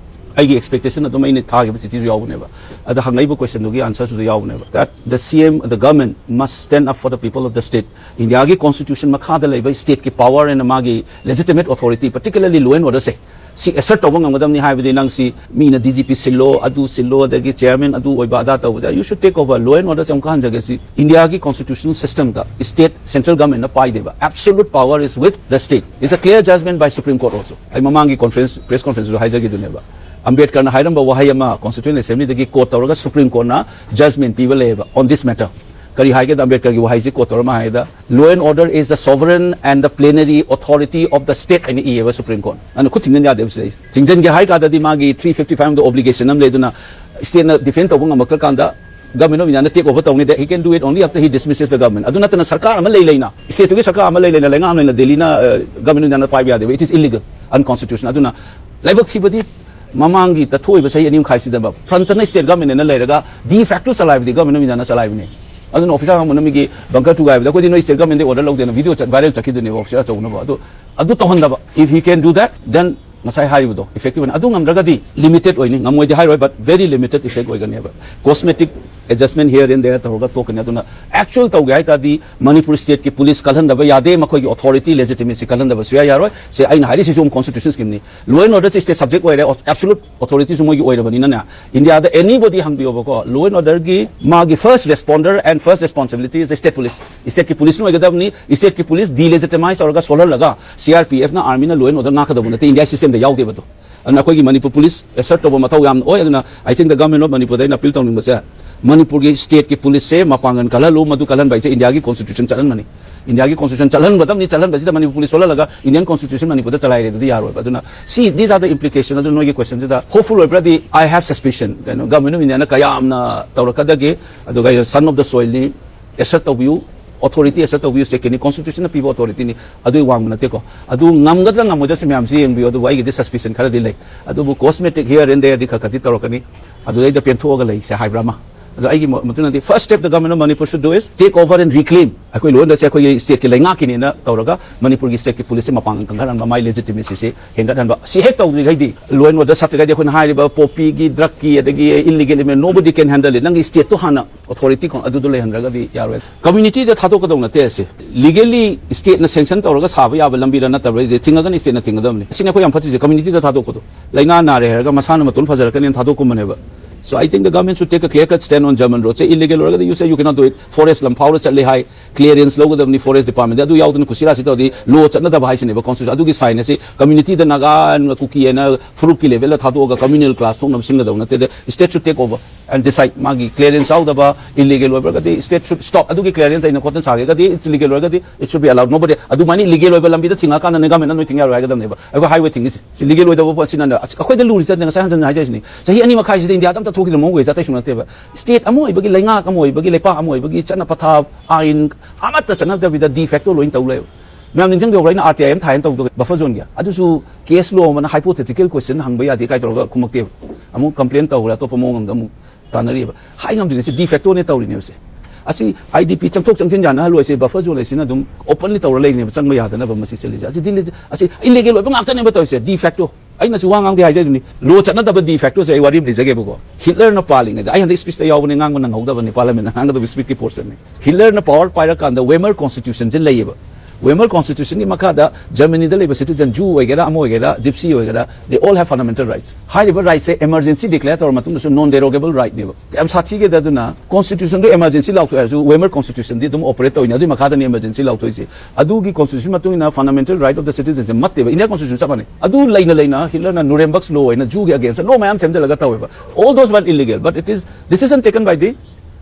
ꯑꯩꯒꯤ expectation ꯑꯗꯨꯝ ꯑꯩꯅ ꯊꯥꯈꯤꯕ ꯆꯤꯊꯤꯁꯨ ꯌꯥꯎꯕꯅꯦꯕ꯫ ꯑꯗ ꯍꯪꯉꯛꯏꯕ questionꯗꯨꯒꯤ answerꯁꯨ ꯌꯥꯎꯕꯅꯦꯕ, that the C M, the government must stand up for the people of the state. ꯏꯟꯗꯤꯌꯥꯒꯤ constitution ꯃꯈꯥꯗ ꯂꯩꯕ stateꯀꯤ power and ꯃꯥꯒꯤ legitimate authority, particularly law and orderꯁꯦ, ꯁꯤ assert ꯇꯧꯕ ꯉꯝꯒꯗꯕꯅꯤ꯫ ꯍꯥꯏꯕꯗꯤ ꯅꯪ ꯁꯤ ꯃꯤꯅ D G P ꯁꯤꯜꯂꯣ, ꯑꯗꯨ ꯁꯤꯜꯂꯣ, ꯑꯗꯒꯤ chairman ꯑꯗꯨ ꯑꯣꯏꯕ ꯑꯗꯥ ꯇꯧꯕꯁꯦ, you should take over law and orderꯁꯦ꯫ ꯑꯃꯨꯛꯀ ꯍꯟꯖꯒꯦ, ꯁꯤ ꯏꯟꯗꯤꯌꯥꯒꯤ constitutional systemꯗ state central governmentꯅ ꯄꯥꯏꯗꯦꯕ, absolute power is with the state. It's a clear judgment by Supreme Court also. ꯑꯩ ꯃꯃꯥꯡꯒꯤ conference, press conferenceꯗꯁꯨ ꯍꯥꯏꯖꯈꯤꯗꯨꯅꯦꯕ, ꯑꯝꯕꯦꯗꯀꯔꯅ ꯍꯥꯏꯔꯝꯕ ꯋꯥꯍꯩ ꯑꯃ Constitutional Assemblyꯗꯒꯤ quote ꯇꯧꯔꯒ Supreme Courtꯅ judgment ꯄꯤꯕ ꯂꯩꯌꯦꯕ on this matter꯫ ꯀꯔꯤ ꯍꯥꯏꯒꯦꯗ, ꯑꯝꯕꯦꯗꯀꯔꯒꯤ ꯋꯥꯍꯩꯁꯤ quote ꯇꯧꯔ ꯃꯥ ꯍꯥꯏꯗ, "Law and order is the sovereign and the plenary authority of the state" ꯍꯥꯏꯅ ꯏꯌꯦꯕ Supreme Court꯫ ꯑꯗꯨꯅ ꯈꯨꯠ ꯊꯤꯡꯖꯤꯟ ꯌꯥꯗꯦꯕ ꯁꯤꯗꯩꯁꯦ꯫ ꯊꯤꯡꯖꯤꯟꯒꯦ ꯍꯥꯏ ꯀꯥꯟꯗꯗꯤ ꯃꯥꯒꯤ three fifty fiveꯗ obligation ꯑꯃ ꯂꯩ꯫ ꯑꯗꯨꯅ stateꯅ defend ꯇꯧꯕ ꯉꯝꯃꯛꯇ꯭ꯔꯀꯥꯟꯗ Government of Indiaꯅ take over ꯇꯧꯅꯤ, that he can do it only after he dismisses the government꯫ ꯑꯗꯨ ꯅꯠꯇꯅ ꯁꯔꯀꯥꯔ ꯑꯃ ꯂꯩ ꯂꯩꯅ, stateꯇꯨꯒꯤ ꯁꯔꯀꯥꯔ ꯑꯃ ꯂꯩ ꯂꯩꯅ, ꯂꯩꯉꯥꯛ ꯑꯃ ꯂꯩꯅ ꯗꯦꯜꯂꯤꯅ, ꯑ, Government of Indiaꯅ ꯄꯥꯏꯕ ꯌꯥꯗꯦꯕ, it is illegal, unconstitutional꯫ ꯑꯗꯨꯅ ꯂꯥꯏꯕꯛ ꯊꯤꯕꯗꯤ ꯃꯃꯥꯡꯒꯤ ꯊꯣꯛꯏꯕ ꯆꯍꯤ ꯑꯅꯤ ꯃꯈꯥꯏꯁꯤꯗ frontꯅ state governmentꯅ ꯂꯩꯔꯒ de facto ꯆꯂꯥꯏꯕꯗꯤ Government of Indiaꯅ ꯆꯂꯥꯏꯕꯅꯦ꯫ ꯑꯗꯨꯅ officer ꯑꯃꯅ ꯃꯤꯒꯤ bunker ꯊꯨꯒꯥꯏꯕꯗ ꯑꯩꯈꯣꯏꯗꯤ ꯅꯣꯏ state governmentꯗꯒꯤ order ꯂꯧꯗꯦꯅ video ꯆꯠ-, viral ꯆꯠꯈꯤꯗꯨꯅꯦꯕ officer ꯑꯆꯧꯕꯅꯕ꯫ ꯑꯗꯨ, ꯑꯗꯨ ꯇꯧꯍꯟꯗꯕ, if he can do that, then ꯉꯁꯥꯏ ꯍꯥꯏꯔꯤꯕꯗꯣ effective ꯑꯣꯏꯅ꯫ ꯑꯗꯨ ꯉꯝꯗ꯭ꯔꯒꯗꯤ limited ꯑꯣꯏꯅꯤ, ꯉꯝꯃꯣꯏꯗꯤ ꯍꯥꯏꯔꯣꯏ, but very limited effect ꯑꯣꯏꯒꯅꯦꯕ꯫ Cosmetic adjustment here and there ꯇꯧꯔꯒ ꯇꯣꯛꯀꯅꯤ꯫ ꯑꯗꯨꯅ actual ꯇꯧꯒꯦ ꯍꯥꯏ ꯇꯥꯔꯗꯤ ꯃꯅꯤꯄꯨꯔ stateꯀꯤ police ꯀꯜꯍꯟꯗꯕ ꯌꯥꯗꯦ, ꯃꯈꯣꯏꯒꯤ authority legitimacy ꯀꯜꯍꯟꯗꯕ ꯁꯨꯌꯥ ꯌꯥꯔꯣꯏ꯫ ꯁꯦ ꯑꯩꯅ ꯍꯥꯏꯔꯤꯁꯤꯁꯨ ꯑꯃꯨꯛ constitutionꯁꯤꯅ law and orderꯁꯤ state subject ꯑꯣꯏꯔꯦ, absolute authorityꯁꯨ ꯃꯣꯏꯒꯤ ꯑꯣꯏꯔꯕꯅꯤꯅꯅꯦ꯫ ꯏꯟꯗꯤꯌꯥꯗ anybody ꯍꯪꯕꯤꯌꯣꯕꯀꯣ, law and orderꯒꯤ ꯃꯥꯒꯤ first responder and first responsibility is the state police꯫ Stateꯀꯤ policeꯅ ꯑꯣꯏꯒꯗꯕꯅꯤ꯫ Stateꯀꯤ police delegitimize ꯇꯧꯔꯒ ꯁꯣꯜꯍꯜꯂꯒ CRPFꯅ, armyꯅ law and order ꯉꯥꯛꯀꯗꯧꯕ ꯅꯠꯇꯦ, India systemꯗ ꯌꯥꯎꯗꯦꯕ ꯑꯗꯣ꯫ ꯑꯗꯨꯅ ꯑꯩꯈꯣꯏꯒꯤ ꯃꯅꯤꯄꯨꯔ police assert ꯇꯧꯕ ꯃꯊꯧ ꯌꯥꯝ ꯑꯣꯏ꯫ ꯑꯗꯨꯅ I think the Government of Manipurꯗ ꯑꯩꯅ appeal ꯇꯧꯅꯤꯡꯕꯁꯦ, ꯃꯅꯤꯄꯨꯔꯒꯤ stateꯀꯤ policeꯁꯦ ꯃꯄꯥꯡꯒꯜ ꯀꯜꯍꯜꯂꯨ, ꯃꯗꯨ ꯀꯜꯍꯟꯕ ꯍꯥꯏꯁꯦ Indiaꯒꯤ constitution ꯆꯠꯍꯟꯕꯅꯤ꯫ Indiaꯒꯤ constitution ꯆꯠꯍꯟꯒꯗꯕꯅꯤ, ꯆꯠꯍꯟꯕꯁꯤꯗ Manipur police ꯁꯣꯜꯍꯜꯂꯒ Indian constitution ꯃꯅꯤꯄꯨꯔꯗ ꯆꯂꯥꯏꯔꯦ, ꯑꯗꯨꯗꯤ ꯌꯥꯔꯣꯏꯕ꯫ ꯑꯗꯨꯅ see, these are the implication꯫ ꯑꯗꯨꯅ ꯅꯣꯏꯒꯤ questionꯁꯤꯗ hopeful ꯑꯣꯏꯕ꯭ꯔꯗꯤ, I have suspicion, ꯀꯩꯅꯣ, Government of Indiaꯅ ꯀꯌꯥꯝꯅ ꯇꯧꯔꯛꯀꯗꯒꯦ, ꯑꯗꯨꯒ ꯑꯩꯅ son of the soilꯅꯤ, assert ꯇꯧꯕꯤꯌꯨ, Authority assert ꯇꯧꯕꯤꯌꯨ, stateꯀꯤꯅꯤ, constitutionꯅ ꯄꯤꯕ authorityꯅꯤ, ꯑꯗꯨꯒꯤ ꯋꯥꯡꯕ ꯅꯠꯇꯦꯀꯣ꯫ ꯑꯗꯨ ꯉꯝꯒꯗ꯭ꯔꯥ ꯉꯝꯃꯣꯏꯗ꯭ꯔꯥ ꯁꯤ ꯃꯌꯥꯝꯁꯤ ꯌꯦꯡꯕꯤꯌꯨ꯫ ꯑꯗꯨꯕꯨ ꯑꯩꯒꯤꯗꯤ suspicion ꯈꯔꯗꯤ ꯂꯩ꯫ ꯑꯗꯨꯕꯨ cosmetic here and thereꯗꯤ ꯈꯔ ꯈꯔꯗꯤ ꯇꯧꯔꯛꯀꯅꯤ꯫ ꯑꯗꯨꯗꯩꯗ ꯄꯦꯟꯊꯣꯛꯑꯒ ꯂꯩꯁꯦ ꯍꯥꯏꯕ꯭ꯔꯥ ꯑꯃ꯫ ꯑꯗꯣ ꯑꯩꯒꯤ ꯃꯣꯠꯇꯨꯅꯗꯤ first step the government of Manipur should do is take over and reclaim꯫ ꯑꯩꯈꯣꯏ ꯂꯣꯏꯅꯁꯦ ꯑꯩꯈꯣꯏꯒꯤ stateꯀꯤ ꯂꯩꯉꯥꯛꯀꯤꯅꯦꯅ ꯇꯧꯔꯒ ꯃꯅꯤꯄꯨꯔꯒꯤ stateꯀꯤ policeꯁꯦ ꯃꯄꯥꯡꯒꯜ ꯀꯟꯈꯠꯍꯟꯕ, ꯃꯥꯏ legitimacyꯁꯦ ꯍꯦꯟꯒꯠꯍꯟꯕ꯫ ꯁꯤ ꯍꯦꯛ ꯇꯧꯗ꯭ꯔꯤꯈꯩꯗꯤ, law and order ꯁꯠꯇ꯭ꯔꯤꯈꯩꯗꯤ ꯑꯩꯈꯣꯏꯅ ꯍꯥꯏꯔꯤꯕ poppyꯒꯤ, drugꯀꯤ, ꯑꯗꯒꯤ illegal immigrant, nobody can handle it꯫ ꯅꯪꯒꯤ stateꯇꯣ ꯍꯥꯟꯅ authority ꯀꯣ-, ꯑꯗꯨꯗꯣ ꯂꯩꯍꯟꯗ꯭ꯔꯒꯗꯤ ꯌꯥꯔꯣꯏ꯫ Communityꯗ ꯊꯥꯗꯣꯛꯀꯗꯧ ꯅꯠꯇꯦ ꯑꯁꯦ꯫ Legally stateꯅ sanction ꯇꯧꯔꯒ ꯁꯥꯕ ꯌꯥꯕ ꯂꯝꯕꯤꯔ ꯅꯠꯇꯕ꯭ꯔꯥ? ꯊꯤꯡꯉꯒꯅ stateꯅ ꯊꯤꯡꯒꯗꯕꯅꯤ꯫ ꯁꯤꯅꯤ ꯑꯩꯈꯣꯏ ꯌꯥꯝ ꯐꯠꯇ꯭ꯔꯤꯁꯦ, communityꯗ ꯊꯥꯗꯣꯛꯄꯗꯣ꯫ ꯂꯥꯏꯅꯥ ꯅꯥꯔꯦ ꯍꯥꯏꯔꯒ ꯃꯁꯥꯅ ꯃꯇꯣꯟ ꯐꯖꯔꯛꯀꯅꯦꯅ ꯊꯥꯗꯣꯛꯀꯨꯝꯕꯅꯦꯕ꯫ So I think the government should take a clear cut stand on German road. Say illegal ꯑꯣꯏꯔꯒꯗꯤ you say you cannot do it. Forest ꯂꯝ ꯐꯥꯎꯔ ꯆꯠꯂꯦ ꯍꯥꯏ, clearance ꯂꯧꯒꯗꯕꯅꯤ forest department꯫ ꯑꯗꯨ ꯌꯥꯎꯗꯅ ꯀꯨꯁꯤꯔꯥꯁꯤ ꯇꯧꯔꯗꯤ law ꯆꯠꯅꯗꯕ ꯍꯥꯏꯁꯤꯅꯦꯕ constitution꯫ ꯑꯗꯨꯒꯤ sign ꯑꯁꯤ communityꯗ ꯅꯥꯒꯥ, ꯀꯨꯀꯤ ꯍꯥꯏꯅ ꯐꯨꯔꯨꯞꯀꯤ levelꯗ ꯊꯥꯗꯣꯛꯑꯒ communal clash ꯊꯣꯛꯅꯕ ꯁꯤꯟꯒꯗꯕ ꯅꯠꯇꯦ꯫ The state should take over and decide꯫ ꯃꯥꯒꯤ clearance ꯌꯥꯎꯗꯕ, illegal ꯑꯣꯏꯕ꯭ꯔꯒꯗꯤ state should stop꯫ ꯑꯗꯨꯒꯤ clearance ꯑꯩꯅ ꯈꯣꯠꯇꯅ ꯁꯥꯒꯦꯒꯗꯤ, it's legal ꯑꯣꯏꯔꯒꯗꯤ it should be allowed꯫ Nobody ꯑꯗꯨꯃꯥꯏꯅ illegal ꯑꯣꯏꯕ ꯂꯝꯕꯤꯗ ꯊꯤꯡꯉꯀꯥꯟꯗ governmentꯅ ꯅꯣꯏ ꯊꯤꯡ ꯌꯥꯔꯣꯏ ꯍꯥꯏꯒꯗꯕꯅꯦꯕ꯫ ꯑꯩꯈꯣꯏ highway ꯊꯤꯡꯉꯤꯁꯦ꯫ ꯁꯤ legal ꯑꯣꯏꯗꯕ ꯄꯣꯠꯁꯤꯅ ꯑꯁ, ꯑꯩꯈꯣꯏꯗ ꯂꯨꯔꯤꯁꯦ ꯉꯁꯥꯏ ꯍꯟꯖꯟ ꯍꯥꯏꯖꯔꯤꯁꯤꯅꯤ꯫ ꯆꯍꯤ ꯑꯅꯤ ꯃꯈꯥꯏꯁꯤꯗ ꯏꯟꯗꯤꯌꯥꯗ ꯑꯝꯇ ꯊꯣꯛꯈꯤꯗ꯭ꯔ ꯃꯑꯣꯡ ꯑꯣꯏ ꯆꯠꯇꯩꯁꯨ ꯅꯠꯇꯦꯕ꯫ State ꯑꯃ ꯑꯣꯏꯕꯒꯤ, ꯂꯩꯉꯥꯛ ꯑꯃ ꯑꯣꯏꯕꯒꯤ, ꯂꯩꯄꯥꯛ ꯑꯃ ꯑꯣꯏꯕꯒꯤ ꯆꯠꯅ ꯄꯊꯥꯞ, ꯑꯥꯏꯟ ꯑꯃꯠꯇ ꯆꯠꯅꯗꯕꯤꯗ de facto ꯂꯣꯏꯅ ꯇꯧ ꯂꯩꯕ꯫ ꯃꯌꯥꯝ ꯅꯤꯡꯁꯤꯡꯕꯤꯍꯧꯕ꯭ꯔꯥ? ꯑꯩꯅ R T I ꯑꯃ ꯊꯥꯏꯅ ꯇꯧꯕꯗꯣ buffer zoneꯒꯤ꯫ ꯑꯗꯨꯁꯨ case law ꯑꯃꯅ hypothetical question ꯍꯪꯕ ꯌꯥꯗꯦ ꯀꯥꯏ ꯇꯧꯔꯒ ꯈꯨꯝꯃꯛꯇꯦꯕ꯫ ꯑꯃꯨꯛ complain ꯇꯧꯈ꯭ꯔꯦ, ꯑꯇꯣꯞꯄ ꯃꯑꯣꯡ ꯑꯃꯗ ꯑꯃꯨꯛ ꯇꯥꯟꯅꯔꯤꯕ꯫ ꯍꯥꯏ ꯉꯝꯗ꯭ꯔꯤꯅꯦ, ꯁꯤ de factoꯅꯦ ꯇꯧꯔꯤꯅꯦꯕ ꯁꯦ꯫ ꯑꯁꯤ I D P ꯆꯪꯊꯣꯛ ꯆꯪꯁꯤꯟ ꯌꯥꯅꯍꯜꯂꯣꯏꯁꯦ, buffer zone ꯍꯥꯏꯁꯤꯅ ꯑꯗꯨꯝ openly ꯇꯧꯔ ꯂꯩꯅꯦꯕ, ꯆꯪꯕ ꯌꯥꯗꯅꯕ ꯃꯁꯤ ꯆꯦꯜꯂꯤꯁꯦ꯫ ꯑꯁꯤ ꯗꯤꯜꯂꯤ-, ꯑꯁꯤ illegal ꯑꯣꯏꯕ ꯉꯥꯛꯇꯅꯦꯕ ꯇꯧꯔꯤꯁꯦ, de facto꯫ ꯑꯩꯅꯁꯨ ꯋꯥ ꯉꯥꯡꯗꯦ ꯍꯥꯏꯖꯩꯗꯨꯅꯤ, law ꯆꯠꯅꯗꯕ de factoꯁꯦ꯫ ꯑꯩ ꯋꯥꯔꯤ ꯑꯃ ꯂꯤꯖꯒꯦꯕꯀꯣ꯫ ꯍꯤꯠꯂꯔꯅ ꯄꯥꯜꯂꯤꯉꯩꯗ, ꯑꯩ ꯍꯟꯗꯛ speechꯇ ꯌꯥꯎꯕꯅꯦ, ꯉꯥꯡꯕ ꯅꯪꯍꯧꯗꯕꯅꯤ, parliamentꯇ ꯉꯥꯡꯒꯗꯕ speechꯀꯤ portionꯅꯤ꯫ ꯍꯤꯠꯂꯔꯅ power ꯄꯥꯏꯔꯀꯥꯟꯗ Weimar constitutionꯁꯦ ꯂꯩꯌꯦꯕ꯫ Weimar constitutionꯒꯤ ꯃꯈꯥꯗ Germanyꯗ ꯂꯩꯕ citizen, Jew ꯑꯣꯏꯒꯦꯔꯥ, ꯑꯃ ꯑꯣꯏꯒꯦꯔꯥ, Gypsy ꯑꯣꯏꯒꯦꯔꯥ, they all have fundamental rights꯫ ꯍꯥꯏꯔꯤꯕ rightꯁꯦ emergency declare ꯇꯧꯔ ꯃꯇꯨꯡꯗꯁꯨ non derogable rightꯅꯦꯕ꯫ ꯌꯥꯝ ꯁꯥꯊꯤꯒꯦꯗ꯫ ꯑꯗꯨꯅ constitutionꯗꯣ emergency ꯂꯥꯎꯊꯣꯛꯑꯦ ꯍꯥꯏꯔꯁꯨ Weimar constitutionꯗꯤ ꯑꯗꯨꯝ operate ꯇꯧꯔꯤꯅꯦ꯫ ꯑꯗꯨꯒꯤ ꯃꯈꯥꯗꯅꯤ emergency ꯂꯥꯎꯊꯣꯛꯏꯁꯦ꯫ ꯑꯗꯨꯒꯤ constitution ꯃꯇꯨꯡ ꯏꯟꯅ fundamental right of the citizenꯁꯦ ꯃꯠꯇꯦꯕ꯫ India constitution ꯆꯞ ꯃꯥꯟꯅꯩ꯫ ꯑꯗꯨ ꯂꯩꯅ ꯂꯩꯅ ꯍꯤꯠꯂꯔꯅ Nuremberg law ꯍꯥꯏꯅ Jewꯒꯤ againstꯇ law ꯃꯌꯥꯝ ꯁꯦꯝꯖꯤꯜꯂꯒ ꯇꯧꯋꯦꯕ꯫ All those were illegal, but it is decision taken by the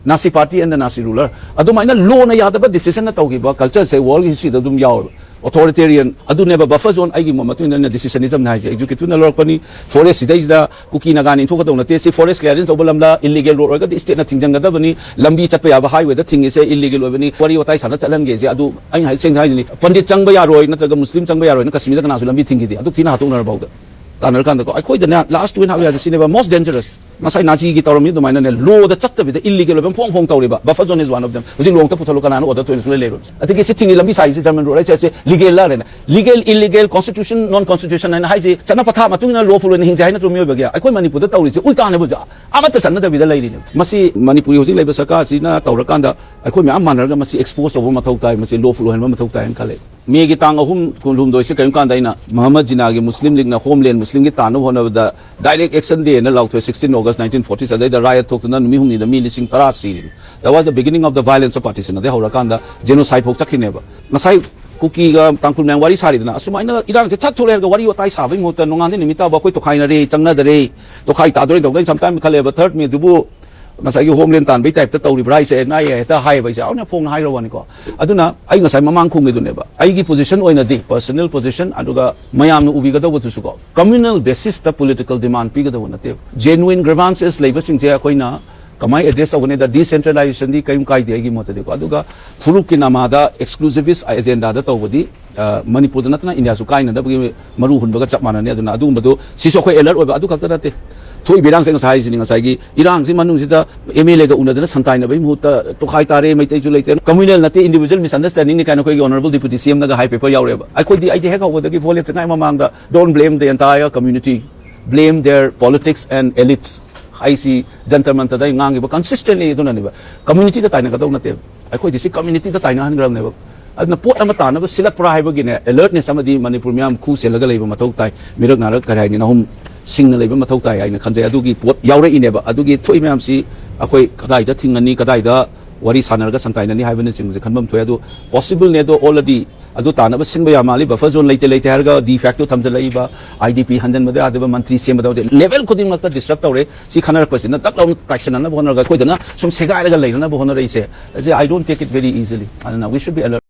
Nazi party and the Nazi ruler. ꯑꯗꯨꯃꯥꯏꯅ ꯂꯣꯅ ꯌꯥꯗꯕ ꯗꯤꯁꯤꯖꯟꯅ ꯇꯧꯈꯤꯕ ꯀꯜꯆꯔꯁꯦ ꯋꯥꯔꯜꯒꯤ ꯍꯤꯁꯇ꯭ꯔꯤꯗ ꯑꯗꯨꯝ ꯌꯥꯎꯋꯦꯕ꯫ ꯑꯣꯊꯣꯔꯤꯇꯦꯔꯤꯌꯟ ꯑꯗꯨꯅꯦꯕ ꯕꯐꯔ ꯖꯣꯟ, ꯑꯩꯒꯤ ꯃꯣꯠ ꯃꯇꯨꯡ ꯏꯟꯅ ꯗꯤꯁꯤꯖꯟꯅꯤꯖꯝꯅꯤ ꯍꯥꯏꯁꯦ꯫ ꯑꯦꯛꯖꯤꯀ꯭ꯌꯨꯇꯤꯚꯅ ꯂꯧꯔꯛꯄꯅꯤ, ꯐꯣꯔꯦꯁ ꯁꯤꯗꯩꯁꯤꯗ ꯀꯨꯀꯤ ꯅꯥꯒꯥꯅ ꯏꯟꯊꯣꯛꯀꯗꯧ ꯅꯠꯇꯦ, ꯁꯤ ꯐꯣꯔꯦꯁ ꯀ꯭ꯂꯤꯌꯥꯔꯦꯟꯁ ꯇꯧꯕ ꯂꯝꯂꯥ, ꯏꯜꯂꯤꯒꯦꯜ ꯔꯣꯗ ꯑꯣꯏꯔꯒꯗꯤ ꯁ꯭ꯇꯦꯠꯅ ꯊꯤꯡꯖꯤꯟꯒꯗꯕꯅꯤ, ꯂꯝꯕꯤ ꯆꯠꯄ ꯌꯥꯕ ꯍꯥꯏꯋꯦꯗ ꯊꯤꯡꯉꯤꯁꯦ ꯏꯜꯂꯤꯒꯦꯜ ꯑꯣꯏꯕꯅꯤ, ꯋꯥꯔꯤ ꯋꯥꯇꯥꯏ ꯁꯥꯟꯅ ꯆꯠꯍꯟꯒꯦꯁꯦ꯫ ꯑꯗꯨ ꯑꯩꯅ ꯍꯥꯏ ꯁꯦꯡꯅ ꯍꯥꯏꯗꯨꯅꯤ, ꯄꯟꯗꯤꯠ ꯆꯪꯕ ꯌꯥꯔꯣꯏ ꯅꯠꯇ꯭ꯔꯒ ꯃꯨꯁꯂꯤꯝ ꯆꯪꯕ ꯌꯥꯔꯣꯏꯅ ꯀꯁꯃꯤꯔꯗ ꯀꯅꯥꯁꯨ ꯂꯝꯕꯤ ꯊꯤꯡꯈꯤꯗꯦ꯫ ꯑꯗꯨꯛ ꯊꯤꯅ ꯍꯥꯠꯇꯣꯛꯅꯔꯐꯥꯎꯗ ꯇꯥꯟꯅꯔꯀꯥꯟꯗꯀꯣ, ꯑꯩꯈꯣꯏꯗꯅꯦ ꯂꯥꯁ ꯇꯨ ꯑꯦꯟ ꯍꯥꯐ ꯌꯥꯔꯁꯦ ꯁꯤꯅꯦꯕ ꯃꯣꯁ ꯗꯦꯟꯖꯔꯁ꯫ ꯉꯁꯥꯏ ꯅꯥꯖꯤꯒꯤ ꯇꯧꯔꯝꯃꯤ ꯑꯗꯨꯃꯥꯏꯅꯅꯦ, ꯂꯣꯗ ꯆꯠꯇꯕꯤꯗ ꯏꯜꯂꯤꯒꯦꯜ ꯑꯣꯏꯕ ꯐꯣꯡ ꯐꯣꯡ ꯇꯧꯔꯤꯕ꯫ Buffer zone is one of them꯫ ꯍꯧꯖꯤꯛ ꯂꯣꯡꯇ ꯄꯨꯊꯣꯛꯂꯨ, ꯀꯅꯥꯅ ꯑꯣꯔꯗꯔ ꯊꯣꯛꯏꯅ ꯁꯨꯡꯂꯩ ꯂꯩꯔꯣꯏ꯫ ꯑꯗꯒꯤ ꯁꯤ ꯊꯤꯡꯉꯤ ꯂꯝꯕꯤ ꯁꯥꯏꯁꯦ ꯖꯔꯃꯟ ꯔꯣꯗ ꯍꯥꯏꯁꯦ, ꯑꯁꯤ ꯂꯤꯒꯦꯜ ꯂꯥꯔꯦꯅ? ꯂꯤꯒꯦꯜ, ꯏꯜꯂꯤꯒꯦꯜ, ꯀꯣꯟꯁꯇꯤꯇ꯭ꯌꯨꯁꯟ, ꯅꯣꯟ ꯀꯣꯟꯁꯇꯤꯇ꯭ꯌꯨꯁꯟ ꯍꯥꯏꯅ ꯍꯥꯏꯁꯦ ꯆꯠꯅ ꯄꯊꯥꯞ ꯃꯇꯨꯡ ꯏꯟꯅ ꯂꯣꯐꯨꯜ ꯑꯣꯏꯅ ꯍꯤꯡꯁꯦ ꯍꯥꯏ ꯅꯠꯇ꯭ꯔꯣ ꯃꯤꯑꯣꯏꯕꯒꯤ? ꯑꯩꯈꯣꯏ ꯃꯅꯤꯄꯨꯔꯗ ꯇꯧꯔꯤꯁꯦ ꯎꯜꯇꯥꯅꯦꯕ ꯍꯧꯖꯤꯛ꯫ ꯑꯃꯠꯇ ꯆꯠꯅꯗꯕꯤꯗ ꯂꯩꯔꯤꯅꯦ꯫ ꯃꯁꯤ ꯃꯅꯤꯄꯨꯔꯒꯤ ꯍꯧꯖꯤꯛ ꯂꯩꯕ ꯁꯔꯀꯥꯔꯁꯤꯅ ꯇꯧꯔꯀꯥꯟꯗ ꯑꯩꯈꯣꯏ ꯃꯌꯥꯝ ꯃꯥꯟꯅꯔꯒ ꯃꯁꯤ ꯑꯦꯛꯁꯄꯣꯖ ꯇꯧꯕ ꯃꯊꯧ ꯇꯥꯏ, ꯃꯁꯤ ꯂꯣꯐꯨꯜ ꯑꯣꯏꯍꯟꯕ ꯃꯊꯧ ꯇꯥꯏ ꯍꯥꯏꯅ ꯈꯜꯂꯦ꯫ ꯃꯦꯒꯤ ꯇꯥꯡ ꯑꯍꯨꯝ, ꯀꯨꯟꯍꯨꯝꯗꯣꯏꯁꯦ ꯀꯔꯤꯒꯨꯝ ꯀꯥꯟꯗ ꯑꯩꯅ ꯃꯍꯃꯗ ꯖꯤꯅꯥꯒꯤ ꯃꯨꯁꯂꯤꯝ ꯂꯤꯛꯅ ꯍꯣꯝꯂꯦꯟ ꯃꯨꯁꯂꯤꯝꯒꯤ ꯇꯥꯟꯅꯕ ꯍꯣꯠꯅꯕꯗ ꯗꯥꯏꯔꯦꯛ ꯑꯦꯛꯁꯟ ꯗꯦꯅ ꯂꯥꯎꯊꯣꯛꯑꯦ, sixteen August nineteen forty six. ꯑꯗꯩꯗ ꯔꯥꯌꯠ ꯊꯣꯛꯇꯨꯅ ꯅꯨꯃꯤꯠ ꯍꯨꯝꯅꯤꯗ ꯃꯤ ꯂꯤꯁꯤꯡ ꯇꯔꯥ ꯁꯤꯔꯤꯅꯤ꯫ That was the beginning of the violence of partition꯫ ꯑꯗꯩ ꯍꯧꯔꯀꯥꯟꯗ ꯖꯦꯅꯣꯁꯥꯏꯠ ꯐꯥꯎ ꯆꯠꯈ꯭ꯔꯤꯅꯦꯕ꯫ ꯉꯁꯥꯏ ꯀꯨꯀꯤꯒ ꯇꯥꯡꯈꯨꯜ ꯃꯌꯥꯝ ꯋꯥꯔꯤ ꯁꯥꯔꯤꯗꯅ, ꯑꯁꯨꯃꯥꯏꯅ ꯏꯔꯥꯡꯁꯦ ꯊꯛ ꯊꯣꯛꯂꯦ ꯍꯥꯏꯔꯒ ꯋꯥꯔꯤ ꯋꯥꯇꯥꯏ ꯁꯥꯕꯒꯤ ꯃꯍꯨꯠꯇ ꯅꯣꯡꯉꯥꯟꯗꯩ ꯅꯨꯃꯤꯠ ꯇꯥꯕ ꯑꯩꯈꯣꯏ ꯇꯣꯈꯥꯏꯅꯔꯦ, ꯆꯪꯅꯗꯔꯦ, ꯇꯣꯈꯥꯏ ꯇꯥꯗꯣꯔꯦ ꯇꯧꯗꯅ ꯁꯝꯇꯥꯏꯝ ꯈꯜꯂꯦꯕ꯫ ꯊꯥꯔꯠ ꯃꯦꯗꯨꯕꯨ ꯉꯁꯥꯏꯒꯤ ꯍꯣꯝꯂꯦꯟ ꯇꯥꯟꯕꯩ ꯇꯥꯏꯞꯇ ꯇꯧꯔꯤꯕ꯭ꯔꯥ ꯍꯥꯏꯁꯦ, ꯅꯥꯏ ꯍꯦꯛꯇ ꯍꯥꯏꯌꯦꯕ ꯑꯩꯁꯦ, ꯑꯩꯅ ꯐꯣꯡꯅ ꯍꯥꯏꯈ꯭ꯔ ꯋꯥꯅꯤꯀꯣ꯫ ꯑꯗꯨꯅ ꯑꯩ ꯉꯁꯥꯏ ꯃꯃꯥꯡ ꯈꯣꯡꯒꯤꯗꯨꯅꯦꯕ꯫ ꯑꯩꯒꯤ ꯄꯣꯖꯤꯁꯟ ꯑꯣꯏꯅꯗꯤ, ꯄꯔꯁꯅꯦꯜ ꯄꯣꯖꯤꯁꯟ, ꯑꯗꯨꯒ ꯃꯌꯥꯝꯅ ꯎꯕꯤꯒꯗꯧꯕꯗꯨꯁꯨꯀꯣ, ꯀꯝꯃ꯭ꯌꯨꯅꯦꯜ ꯕꯦꯁꯤꯁꯇ ꯄꯣꯂꯤꯇꯤꯀꯦꯜ ꯗꯤꯃꯥꯟ ꯄꯤꯒꯗꯧꯕ ꯅꯠꯇꯦꯕ꯫ ꯖꯦꯅꯨꯏꯟ ꯒ꯭ꯔꯤꯚꯥꯟꯁꯦꯁ ꯂꯩꯕꯁꯤꯡꯁꯦ ꯑꯩꯈꯣꯏꯅ ꯀꯃꯥꯏꯅ ꯑꯦꯗ꯭ꯔꯦꯁ ꯇꯧꯒꯅꯤꯗ, ꯗꯤꯁꯦꯟꯇ꯭ꯔꯦꯂꯥꯏꯖꯦꯁꯟꯗꯤ ꯀꯔꯤꯝ ꯀꯥꯏꯗꯦ ꯑꯩꯒꯤ ꯃꯣꯠꯇꯗꯤꯀꯣ꯫ ꯑꯗꯨꯒ ꯐꯨꯔꯨꯞꯀꯤ ꯅꯃꯥꯗ ꯑꯦꯛꯁꯀ꯭ꯂꯨꯁꯤꯚꯤꯁ ꯑꯦꯖꯦꯟꯗꯥꯗ ꯇꯧꯕꯗꯤ, ꯑ, ꯃꯅꯤꯄꯨꯔꯗ ꯅꯠꯇꯅ ꯏꯟꯗꯤꯌꯥꯁꯨ ꯀꯥꯏꯅꯗꯕꯒꯤ ꯃꯔꯨ ꯍꯨꯟꯕꯒ ꯆꯞ ꯃꯥꯟꯅꯅꯤ꯫ ꯑꯗꯨꯅ ꯑꯗꯨꯒꯨꯝꯕꯗꯣ ꯁꯤꯁꯨ ꯑꯩꯈꯣꯏ ꯑꯦꯂꯔꯠ ꯑꯣꯏꯕ ꯑꯗꯨ ꯈꯛꯇ ꯅꯠꯇꯦ꯫ ꯊꯣꯛꯏꯕ ꯏꯔꯥꯡꯁꯦ ꯉꯁꯥꯏ ꯍꯥꯏꯁꯤꯅꯤ, ꯉꯁꯥꯏꯒꯤ ꯏꯔꯥꯡꯁꯤ ꯃꯅꯨꯡꯁꯤꯗ ꯑꯦꯝ ꯑꯦꯜ ꯑꯦꯒ ꯎꯅꯗꯅ ꯁꯟꯇꯥꯏꯅꯕꯒꯤ ꯃꯍꯨꯠꯇ ꯇꯣꯈꯥꯏ ꯇꯥꯔꯦ, ꯃꯩꯇꯩꯁꯨ ꯂꯩꯇ꯭ꯔꯦ, ꯀꯝꯃ꯭ꯌꯨꯅꯦꯜ ꯅꯠꯇꯦ, ꯏꯟꯗꯤꯚꯤꯖꯨꯋꯦꯜ ꯃꯤꯁꯑꯟꯗꯔꯁ꯭ꯇꯦꯟꯗꯤꯡꯅꯤ ꯀꯥꯏꯅ ꯑꯩꯈꯣꯏꯒꯤ ꯑꯣꯅꯔꯦꯕꯜ ꯗꯤꯄꯨꯇꯤ ꯁꯤ ꯑꯦꯝꯅꯒ ꯍꯥꯏ ꯄꯦꯄꯔ ꯌꯥꯎꯔꯛꯑꯦꯕ꯫ ꯑꯩꯈꯣꯏꯗꯤ, ꯑꯩꯗꯤ ꯍꯦꯛ ꯍꯧꯕꯗꯒꯤ ꯚꯣꯠ ꯂꯦꯞꯇ꯭ꯔꯤꯉꯩ ꯃꯃꯥꯡꯗ "Don't blame the entire community, blame their politics and elites" ꯍꯥꯏꯁꯤ ꯖꯟꯇꯔ ꯃꯟꯇꯔꯗ ꯑꯩ ꯉꯥꯡꯉꯤꯕ ꯀꯟꯁꯤꯁꯇꯦꯟꯂꯤ ꯑꯗꯨꯅꯅꯦꯕ꯫ ꯀꯝꯃ꯭ꯌꯨꯅꯤꯇꯤꯗ ꯇꯥꯏꯅꯒꯗꯧ ꯅꯠꯇꯦꯕ, ꯑꯩꯈꯣꯏꯗꯤ ꯁꯤ ꯀꯝꯃ꯭ꯌꯨꯅꯤꯇꯤꯗ ꯇꯥꯏꯅꯍꯟꯈ꯭ꯔꯕꯅꯦꯕ꯫ ꯑꯗꯨꯅ ꯄꯣꯠ ꯑꯃ ꯇꯥꯅꯕ ꯁꯤꯜꯂꯛꯄ꯭ꯔꯥ ꯍꯥꯏꯕꯒꯤꯅꯦ ꯑꯦꯂꯔꯠꯅꯦꯁ ꯑꯃꯗꯤ ꯃꯅꯤꯄꯨꯔ ꯃꯤꯌꯥꯝ ꯈꯨ ꯆꯦꯜꯂꯒ ꯂꯩꯕ ꯃꯊꯧ ꯇꯥꯏ꯫ ꯃꯤꯔꯛ ꯅꯥꯔꯛ ꯀꯔꯤ ꯍꯥꯏꯅꯤ, ꯑꯍꯨꯝ ꯁꯤꯡꯅ ꯂꯩꯕ ꯃꯊꯧ ꯇꯥꯏ ꯍꯥꯏꯅ ꯈꯟꯖꯩ꯫ ꯑꯗꯨꯒꯤ ꯄꯣꯠ ꯌꯥꯎꯔꯛꯏꯅꯦꯕ꯫ ꯑꯗꯨꯒꯤ ꯊꯣꯛꯏ ꯃꯌꯥꯝꯁꯤ ꯑꯩꯈꯣꯏ ꯀꯗꯥꯏꯗ ꯊꯤꯡꯒꯅꯤ, ꯀꯗꯥꯏꯗ ꯋꯥꯔꯤ ꯁꯥꯟꯅꯔꯒ ꯁꯟꯇꯥꯏꯅꯅꯤ ꯍꯥꯏꯕꯅꯆꯤꯡꯕꯁꯦ ꯈꯟꯐꯝ ꯊꯣꯛꯑꯦ꯫ ꯑꯗꯨ ꯄꯣꯁꯤꯕꯜꯅꯦ, ꯑꯗꯣ ꯑꯣꯜꯔꯦꯗꯤ ꯑꯗꯨ ꯇꯥꯅꯕ ꯁꯤꯟꯕ ꯌꯥ ꯃꯥꯜꯂꯤ꯫ ꯕꯐꯔ ꯖꯣꯟ ꯂꯩꯇꯦ ꯂꯩꯇꯦ ꯍꯥꯏꯔꯒ ꯗꯤ ꯐꯦꯛꯇꯣ ꯊꯝꯖꯤꯜꯂꯛꯏꯕ, ꯑꯥꯏ ꯗꯤ ꯄꯤ ꯍꯟꯖꯤꯟꯕꯗ ꯌꯥꯗꯕ, ꯃꯟꯇ꯭ꯔꯤ ꯁꯦꯝꯕꯗ ꯍꯧꯖꯤꯛ ꯂꯦꯚꯦꯜ ꯈꯨꯗꯤꯡꯃꯛꯇ ꯗꯤꯁꯇꯔꯕ ꯇꯧꯔꯦ꯫ ꯁꯤ ꯈꯟꯅꯔꯛꯄꯁꯤꯅ ꯗꯛ ꯂꯥꯎꯅ ꯀꯥꯏꯁꯟꯅꯅꯕ ꯍꯣꯠꯅꯔꯒ ꯑꯩꯈꯣꯏꯗꯅ ꯁꯨꯝ ꯁꯦꯒꯥꯏꯔꯒ ꯂꯩꯅꯅꯕ ꯍꯣꯠꯅꯔꯛꯏꯁꯦ꯫ ꯑꯁꯤ I don't take it very easily꯫ ꯑꯗꯨꯅ we should be alert꯫